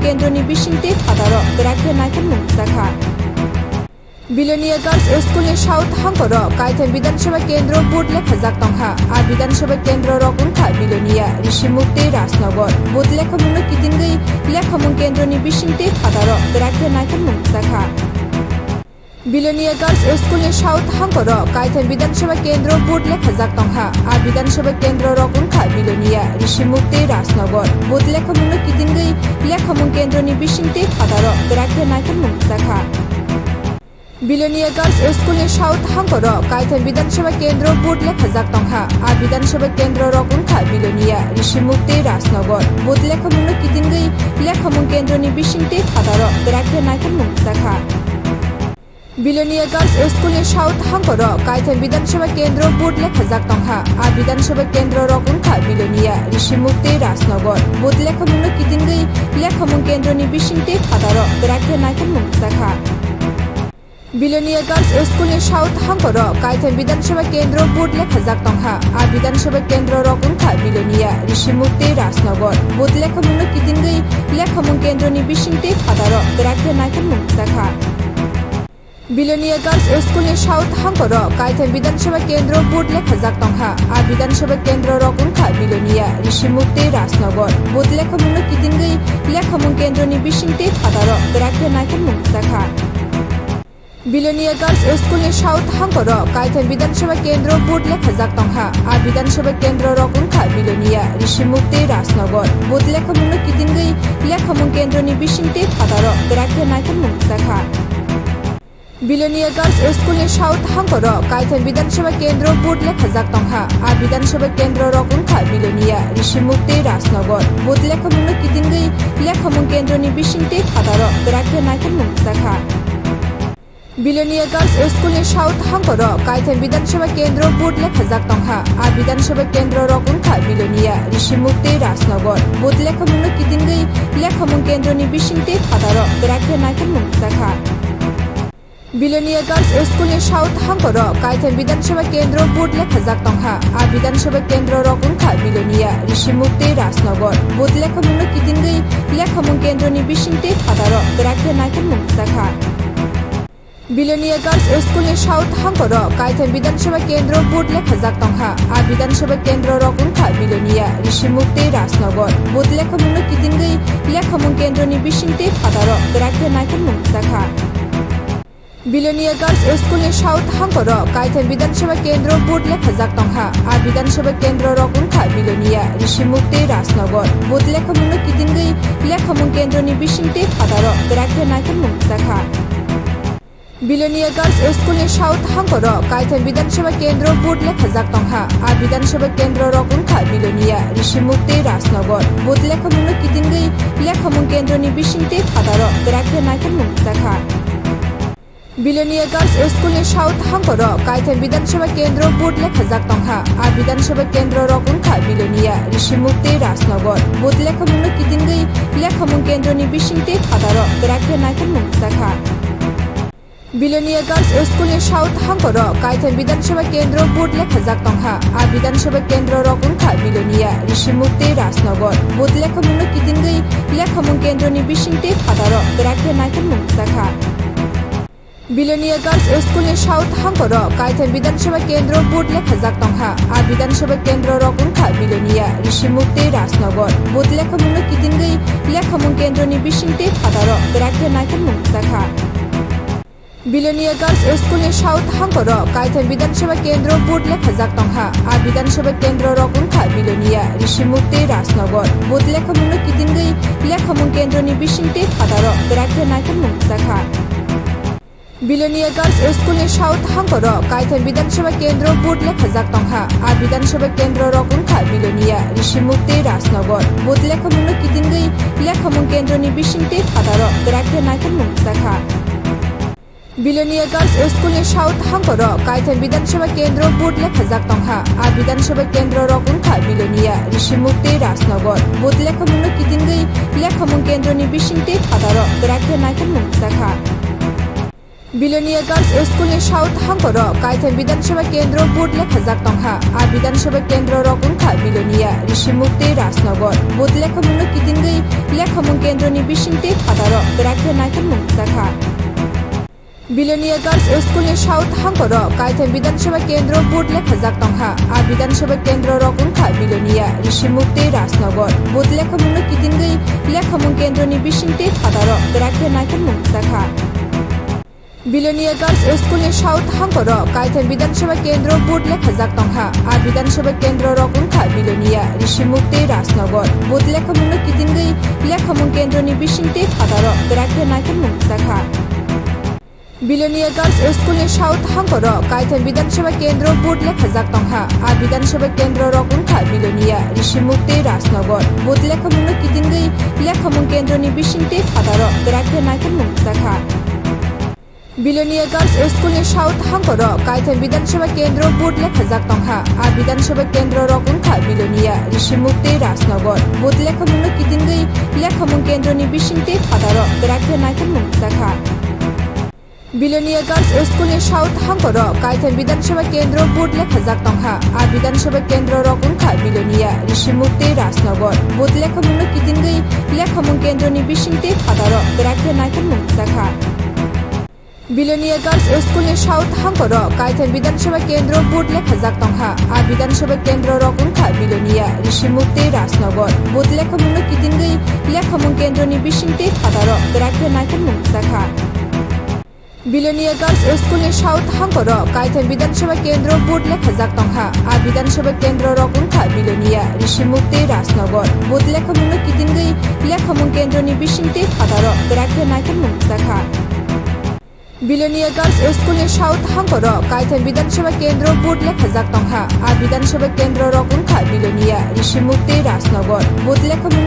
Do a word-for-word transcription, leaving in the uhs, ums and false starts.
kendroni bisingtwi phataro kwrak khe naikolmung rwjakha. Bilonia Girls School ni south hangkoro Kaitham Bidhan Sabha Kendro board lekhajak tongkha. A Bidhan Sabha Kendro rok wngkha Bilonia, Rishimukti, Rajnagar. Board lekhamungno kitingwi lekhamung kendroni bisingtwi phataro kwrak khe naikolmung rwjakha. Bilonia Girls School ni south hangkoro Kaitham Bidhan Sabha Kendro board lekhajak tongkha. A Bidhan Sabha Kendro rok wngkha Bilonia, Rishimukti, Rajnagar. Board lekhamungno kitingwi lekhamung kendroni bisingtwi phataro kwrak khe naikolmung rwjakha. Bilonia Girls School ni south hangkoro Kaitham Bidhan Sabha Kendro board lekhajak tongkha. A Bidhan Sabha Kendro rok wngkha Bilonia, Rishimukti, Rajnagar. Board lekhamungno kitingwi lekhamung kendroni bisingtwi phataro kwrak khe naikolmung rwjakha. Bilonia Girls School ni south hangkoro Kaitham Bidhan Sabha Kendro board lekhajak tongkha. A Bidhan Sabha Kendro rok wngkha Bilonia, Rishimukti, Rajnagar. Board lekhamungno kitingwi lekhamung kendroni bisingtwi phataro kwrak khe naikolmung rwjakha. Bilonia Girls School ni south hangkoro Kaitham Bidhan Sabha Kendro board lekhajak tongkha. A Bidhan Sabha Kendro rok wngkha Bilonia, Rishimukti, Rajnagar. Board lekhamungno kitingwi lekhamung kendroni bisingtwi phataro kwrak khe naikolmung rwjakha. Bilonia Girls School ni south hangkoro Kaitham Bidhan Sabha Kendro board lekhajak tongkha. A Bidhan Sabha Kendro rok wngkha Bilonia, Rishimukti, Rajnagar. Board lekhamungno kitingwi lekhamung kendroni bisingtwi phataro kwrak khe naikolmung rwjakha. Bilonia Girls School ni south hangkoro Kaitham Bidhan Sabha Kendro board lekhajak tongkha. A Bidhan Sabha Kendro rok wngkha Bilonia, Rishimukti, Rajnagar. Board lekhamungno kitingwi lekhamung kendroni bisingtwi phataro kwrak khe naikolmung rwjakha. Bilonia Girls School ni south hangkoro Kaitham Bidhan Sabha Kendro board lekhajak tongkha. A Bidhan Sabha Kendro rok wngkha Bilonia, Rishimukti, Rajnagar. Board lekhamungno kitingwi lekhamung kendroni bisingtwi phataro kwrak khe naikolmung rwjakha. Bilonia Girls School ni south hangkoro Kaitham Bidhan Sabha Kendro board lekhajak tongkha. A Bidhan Sabha Kendro rok wngkha Bilonia, Rishimukti, Rajnagar. Board lekhamungno kitingwi lekhamung kendroni bisingtwi phataro kwrak khe naikolmung rwjakha. Bilonia Girls School ni south hangkoro Kaitham Bidhan Sabha Kendro board lekhajak tongkha. A Bidhan Sabha Kendro rok wngkha Bilonia, Rishimukti, Rajnagar. Board lekhamungno kitingwi lekhamung kendroni bisingtwi phataro kwrak khe naikolmung rwjakha. Bilonia Girls School ni south hangkoro Kaitham Bidhan Sabha Kendro board lekhajak tongkha. A Bidhan Sabha Kendro rok wngkha Bilonia, Rishimukti, Rajnagar. Board lekhamungno kitingwi lekhamung kendroni bisingtwi phataro kwrak khe naikolmung rwjakha. Bilonia Girls School ni south hangkoro Kaitham Bidhan Sabha Kendro board lekhajak tongkha. A Bidhan Sabha Kendro rok wngkha Bilonia, Rishimukti, Rajnagar. Board lekhamungno kitingwi lekhamung kendroni bisingtwi phataro kwrak khe naikolmung rwjakha. Bilonia Girls School ni south hangkoro Kaitham Bidhan Sabha Kendro board lekhajak tongkha. A Bidhan Sabha Kendro rok wngkha Bilonia, Rishimukti, Rajnagar. Board lekhamungno kitingwi lekhamung kendroni bisingtwi phataro kwrak khe naikolmung rwjakha. Bilonia Girls School ni south hangkoro Kaitham Bidhan Sabha Kendro board lekhajak tongkha. A Bidhan Sabha Kendro rok wngkha Bilonia, Rishimukti, Rajnagar. Board lekhamungno kitingwi lekhamung kendroni bisingtwi phataro kwrak khe naikolmung rwjakha. Bilonia Girls School ni south hangkoro Kaitham Bidhan Sabha Kendro board lekhajak tongkha. A Bidhan Sabha Kendro rok wngkha Bilonia, Rishimukti, Rajnagar. Board lekhamungno kitingwi lekhamung kendroni bisingtwi phataro kwrak khe naikolmung rwjakha. Bilonia Girls School ni south hangkoro Kaitham Bidhan Sabha Kendro board lekhajak tongkha. A Bidhan Sabha Kendro rok wngkha Bilonia, Rishimukti, Rajnagar. Board lekhamungno kitingwi lekhamung kendroni bisingtwi phataro kwrak khe naikolmung rwjakha. Bilonia Girls School ni south hangkoro Kaitham Bidhan Sabha Kendro board lekhajak tongkha. A Bidhan Sabha Kendro rok wngkha Bilonia, Rishimukti, Rajnagar. Board lekhamungno kitingwi lekhamung kendroni bisingtwi phataro kwrak khe naikolmung rwjakha. Bilonia Girls School ni south hangkoro Kaitham Bidhan Sabha Kendro board lekhajak tongkha. A Bidhan Sabha Kendro rok wngkha Bilonia, Rishimukti, Rajnagar. Board lekhamungno kitingwi lekhamung kendroni bisingtwi phataro kwrak khe naikolmung rwjakha. Bilonia Girls School ni south hangkoro Kaitham Bidhan Sabha Kendro board lekhajak tongkha. A Bidhan Sabha Kendro rok wngkha Bilonia, Rishimukti, Rajnagar. Board lekhamungno kitingwi lekhamung kendroni bisingtwi phataro kwrak khe naikolmung rwjakha. Bilonia Girls School ni south hangkoro Kaitham Bidhan Sabha Kendro board lekhajak tongkha. A Bidhan Sabha Kendro rok wngkha Bilonia, Rishimukti, Rajnagar. Board lekhamungno kitingwi lekhamung kendroni bisingtwi phataro kwrak khe naikolmung rwjakha. Bilonia Girls School ni south hangkoro Kaitham Bidhan Sabha Kendro vote lekhajak tongkha. A Bidhan Sabha Kendro rok wngkha Bilonia, Rishimukti, Rajnagar. Vote lekhamungno kitingwi lekhamung kendroni bisingtwi phataro kwrak khe naikolmung rwjakha. Bilonia Girls School ni south hangkoro Kaitham Bidhan Sabha Kendro vote lekhajak tongkha. A Bidhan Sabha Kendro rok wngkha Bilonia, Rishimukti, Rajnagar. Vote lekhamungno kitingwi lekhamung kendroni bisingtwi phataro kwrak khe naikolmung rwjakha. Bilonia Girls School ni south hangkoro Kaitham Bidhan Sabha Kendro vote lekhajak tongkha. A Bidhan Sabha Kendro rok wngkha Bilonia, Rishimukti, Rajnagar. Vote lekhamungno kitingwi lekhamung kendroni bisingtwi phataro kwrak khe naikolmung rwjakha. Bilonia Girls School ni south hangkoro Kaitham Bidhan Sabha Kendro vote lekhajak tongkha. A Bidhan Sabha Kendro rok wngkha Bilonia, Rishimukti, Rajnagar. Vote lekhamungno kitingwi lekhamung kendroni bisingtwi phataro kwrak khe naikolmung rwjakha. Bilonia Girls School ni south hangkoro Kaitham Bidhan Sabha Kendro vote lekhajak tongkha. A Bidhan Sabha Kendro rok wngkha Bilonia, Rishimukti, Rajnagar. Vote lekhamungno kitingwi lekhamung kendroni bisingtwi phataro kwrak khe naikolmung rwjakha. Bilonia Girls School ni south hangkoro Kaitham Bidhan Sabha Kendro vote lekhajak tongkha. A Bidhan Sabha Kendro rok wngkha Bilonia, Rishimukti, Rajnagar. Vote lekhamungno kitingwi lekhamung kendroni bisingtwi phataro kwrak khe naikolmung rwjakha. Bilonia Girls School ni south hangkoro Kaitham Bidhan Sabha Kendro vote lekhajak tongkha. A Bidhan Sabha Kendro rok wngkha Bilonia, Rishimukti, Rajnagar. Vote lekhamungno kitingwi lekhamung kendroni bisingtwi phataro kwrak khe naikolmung rwjakha. Bilonia Girls School ni south hangkoro Kaitham Bidhan Sabha Kendro vote lekhajak tongkha. A Bidhan Sabha Kendro rok wngkha Bilonia, Rishimukti, Rajnagar. Vote lekhamung